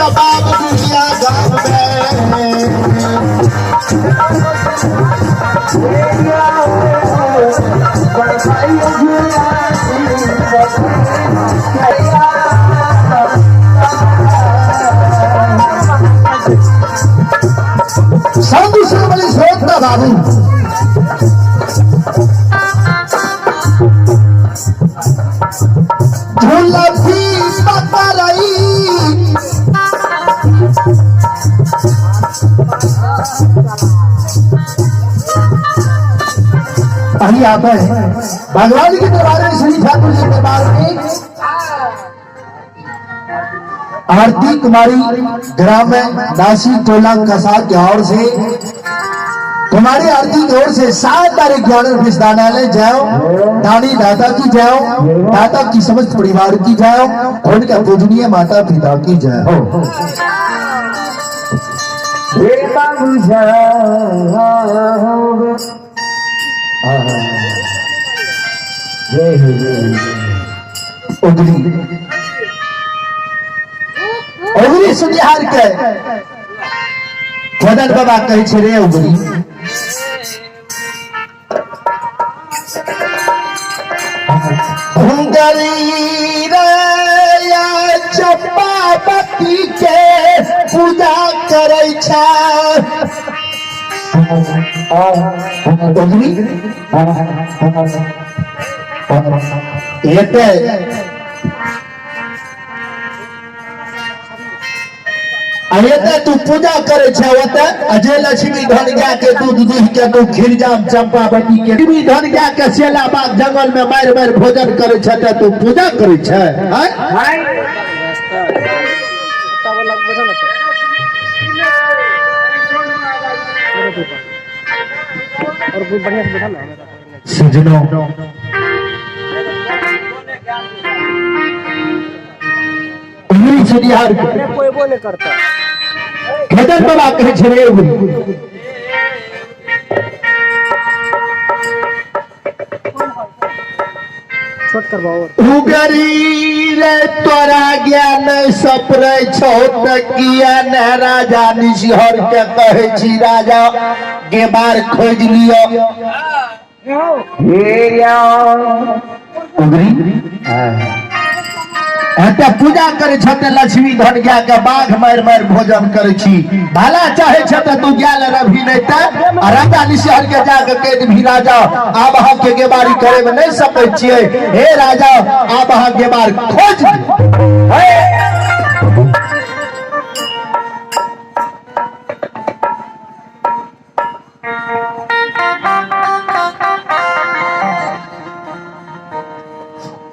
जवाब दुनिया गाम में। संत श्रोमणी श्रोता बाबू झुलफी पकड़ई पहली आता है भगवान के दरबार में, श्री ठाकुर जी के दरबार में आरती कुमारी ग्राम दासी टोला कसा की ओर से कुमारी आरती की ओर से 7 तारीख 11 रुपये दानालय जाओ, दानी दाता की जाओ, दाता की समस्त परिवार की जाओ, उनका पूजनीय माता पिता की जय हो। उगली उगली सुनिहार के मदन बाबा कहै छै रे उगली, हुंगरी रे या चंपावती के पूजा करै छै। उगली एते एते तू पूजा करे छे ओते, आ जे लक्ष्मी धन गाय के दूध दूध के तू खीरजाम चंपावती के लक्ष्मी धन गाय के सेला बाग जंगल में मारि मारि भोजन करे छे ते तू पूजा करे छे। आय सजनो उंगली सुनिहार के कोई नहीं करता। खेदन बाबा कहै छै रे उंगली, छोट करबाओ। उगरी रे तोरा ज्ञान सपरै छौ त किया ने राजा निशिहर के कहै छी राजा गेबार खोजि लिअ। उगरी एते पूजा करे छ त लक्ष्मी धन गाय के बाघ मारि मारि भोजन करे छी, भला चाहे छ त तू गेल रभी नहीं त आ राजा निशिहर के जाके कह देबही राजा आब अहाँ के गेबारी करे में नहीं सकै छियै, हे राजा आब अहाँ गेबार खोज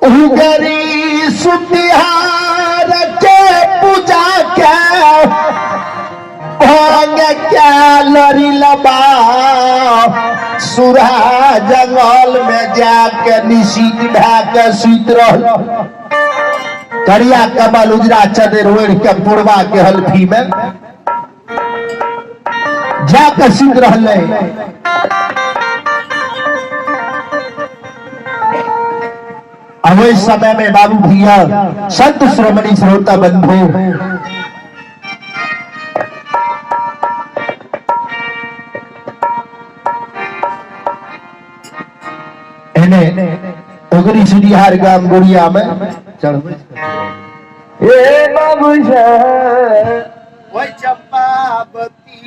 उगरी सुतिहार के पूजा के भंग के लड़ी लबा सुरा जंगल में जाके निशीत भए के सुति रहल। करिया कमल उजरा चदर ओढ़ के पुरवा के हल्फी में जाके सुति रहलै। ओहि समय में बाबू भैया संत श्रोमणी श्रोता बंधु एने ओगरी सुनिहार गाम गुड़िया में चढ़बै। ए बाबू साहब ओहि चंपावती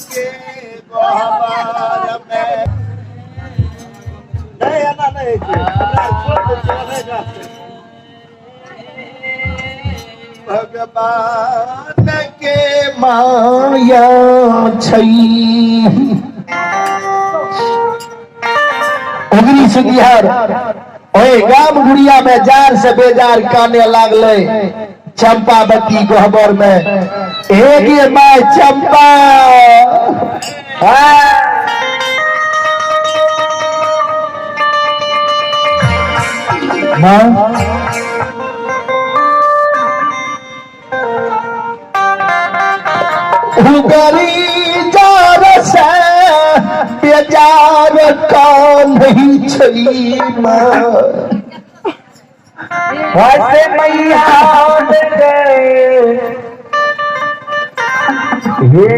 के गहबर में नहीं एना नहीं होइ छै। हमरा छोड़ दै छै, नहि गाते। भगवान के माया छै। उगरी सुनिहार ओए गाम गुड़िया में जार से बेजार काने लागले चंपावती गहबर में। हे गे my चंपा, माँ उगरी जार से बेजार कान्ही छै माँ। वैसे मैया गए। हे।